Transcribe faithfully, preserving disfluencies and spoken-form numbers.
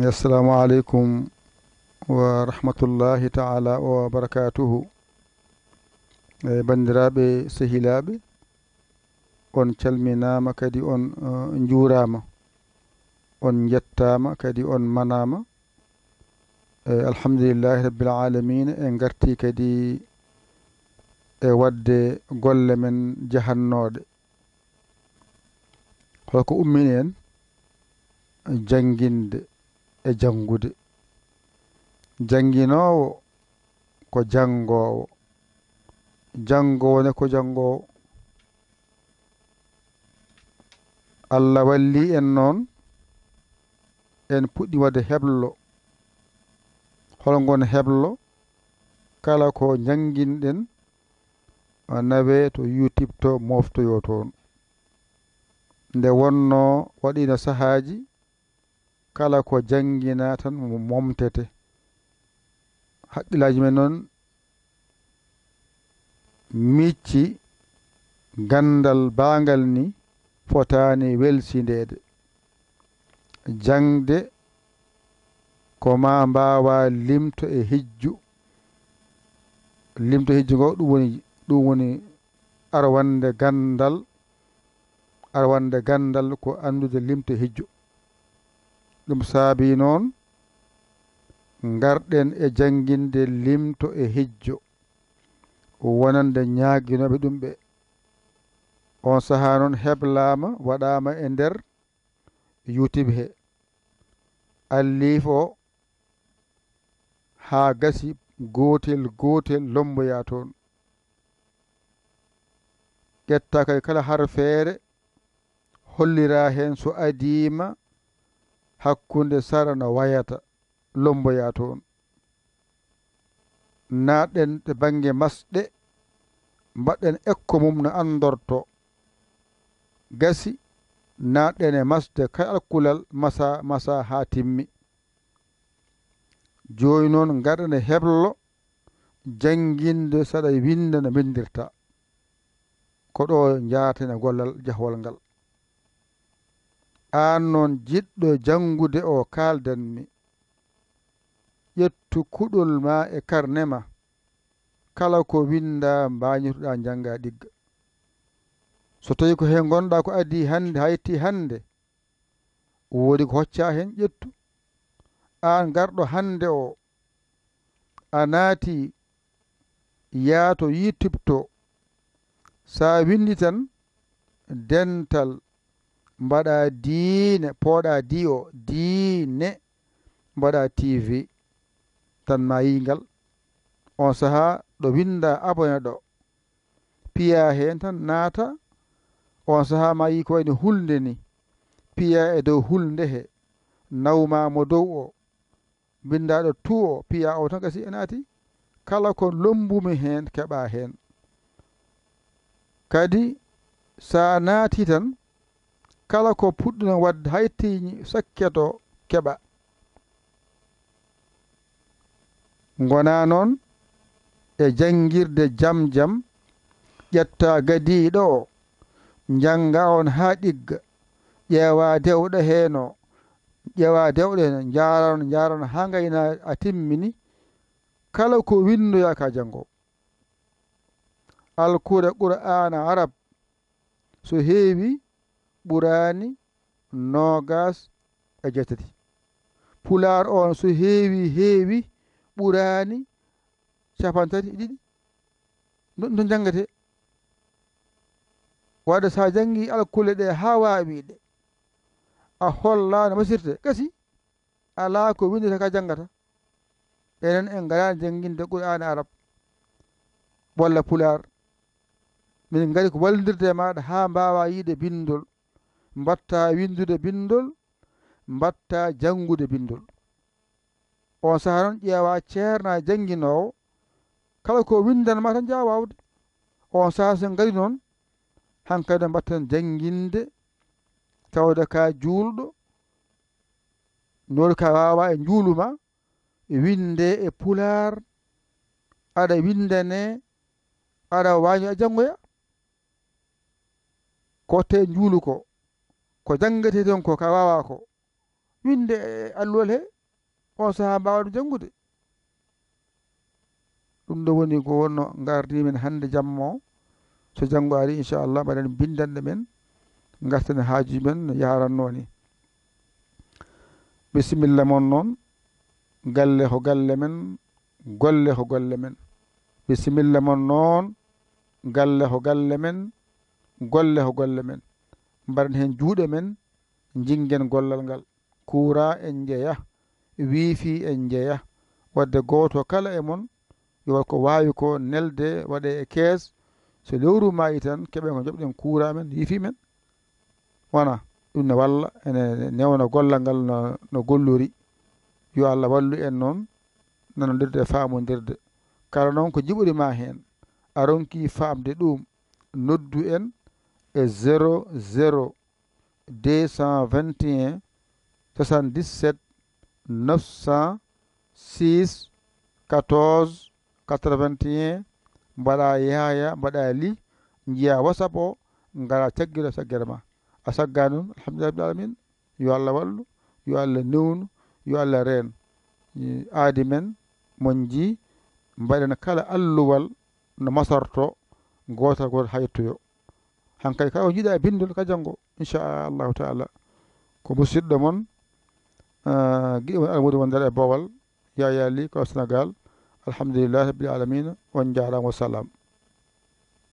Assalamu aleykum wa rahmatullahi taala wa barakatuhu. E, banndiraaɓe, sehilaaɓe, on calminaama, kadi on, eh, njuuraama, on njettaama, kadi on manaama. E, alhamdulillahi rabbil alamina, en ngarti kadi e waɗde golle men jahannooɗe. Holko ummini en? Jannginde e janngude. Jannginoowo ko janngoowo. Janngoowo ne ko janngoowo. Allah walli en noon, en puɗɗi waɗde heblo. Hol ngon heblo? Kala ko njannginɗen, a nawe to YouTube to, moftoyo toon. Nde wonnoo waɗiino sahaaji, kala ko janngina tan mo-, momtete. Haqqillaaji men noon micci ganndal baangal ni fotaani welsindeede. Jaŋde ko ma mbaawa limto e hijju. Limto e hijju ngo, ɗum woni, ɗum woni arwannde ganndal, arwannde ganndal ko anndude limto e hijju. Ɗum saabii noon ngarɗen e jannginde limto e hijjo, wonande ñaaginooɓe ɗum ɓe. On sahaa noon heblaama, waɗaama e nder YouTube he. Alliif o haa gasi gootel gootel lomboyaa toon. Ƴetta kay kala harfeere, holliraa heen so adiima hakkunde sara no wayata, lomboyaa toon. Naatɗen to bannge masɗe, mbaɗɗen ekko mum no anndortoo. Gasi, naatɗen e masde kala kulal masa, masa haa timmi. Jooni noon, ngarɗen e heblo jannginde saɗa winnda no mbinndirta. Ko ɗo njaaten e gollal jahwal ngal. Aan noon jiɗɗo janngude o, kaaldan mi. Ƴettu kuɗol ma e karne ma. Kala ko winnda mbaañotoɗaa njannga ɗigga. So tawii ko he ngonɗaa ko adii hannde, haa yetti hannde, woodi ko hoccaa heen, ƴettu. Aan garɗo hannde o, a naati, yaa to YouTube to. So a winndi tan, dental, mbaɗa diine, pooɗa di o, diine, mbaɗa T V, tan ma yiy ngal. On sahaa ɗo winnda abonné ɗo. Piya heen tan naata, on sahaa ma yiy ko wayno hulnde ni. Piya e dow hulnde he, nawma mo dow o, binndaaɗo tu o, piya o tan gasi e naati. Kala ko lommbumi heen, keɓa heen. Kadi, so a naati tan, kala ko puɗɗuno waɗde hay tiiñi, sakket o, keɓa. Ngona noon e janngirde jam jam, ƴetta gadiiɗo o, njannga on haa ɗigga, ƴeewa dewɗe heen o, ƴeewa dewɗe heen, njaaran, njaaran haa ngayna a timmini, kala ko winndoyaa ka janngo. Alkure Qur'aana Arab, so heewi, ɓuraani noogaas e jeetati. Pulaar on, so heewi, heewi, ɓuraani cappanɗe tati e ɗiɗi. No, no njanngetee? Waɗde so a janngii alkule ɗe haa waawi ɗe, a hollaa no masirte, gasi. Alaa ko winndata ka janngata. Enen en ngaraani jannginde Qur'aana Arab walla Pulaar. Min ngari ko wallindirde e maaɗa haa mbaawaa yiyde binndol, mbaɗtaa winndude binndol, mbaɗtaa janngude binndol. On sahaa noon ƴeewaa ceernaa jannginoowo, kala ko winndan ma tan njaawaa waawde. On sahaa so en ngarii noon, hankadi mbaɗten jannginde, tawde ka juulɗo, noon ka waawaa e njuulu ma, winnde e Pulaar, aɗa winndanee, aɗa waawi a janngoya. Ko te njuulu ko, ko janngetee toon ko, ka waawaa ko, winnde e alluwal he, on sahaa mbaawaa ɗum janngude. Ɗum ɗo woni ko wonno ngardi men hannde jamma o. So janngo ari, inchallah, mbaɗen binndanɗe men, ngarten haajuuji men no yaharanno ni. Bisimilla mon noon, galle ko galle men, golle ko golle men. Bisimilla mon noon, galle ko galle men, golle ko golle men. Mbaɗen heen juuɗe men, njingen gollal ngal. Kuuraa en njeya, wiifi en njeya. Wadde gooto kala e mon, yo waɗ ko waawi ko nelde waɗee e kees. So lewru maayi tan, keɓen ko njoɓɗen kuuraa men, wiifi men. Wona ɗum ne walla, ene newna gollal ngal no, no gollori. Yo Allah wallu en noon, nanondirde e faamondirde. Kala noon ko jiɓori ma heen, a ronki faamde ɗum, noddu en e zéro zéro deux cent vingt et un soixante-dix-sept neuf cent six quatorze quatre-vingt-un, mbaɗa Yahaya, mbaɗa Li, njiya WhatsApp o, ngara caggira caggere ma. A sagga noon, alhamdulillahi rabbil alamin. Yo Allah wallu, yo Allah newnu, yo Allah reen. Aadi men, mon nji, mbaɗen kala alluwal no masorto, gootal gootal haytoyo. Hankadi kala ko njiɗa e binndol ka janngo, inchallahu taala. Ko musidɗo mon, ah, giɗo mon almuudo wondere e Bowal, Yaya Li, ko Sénégal. Alhamdulillahi rabbil alamina, on njaaraama, wa salaam.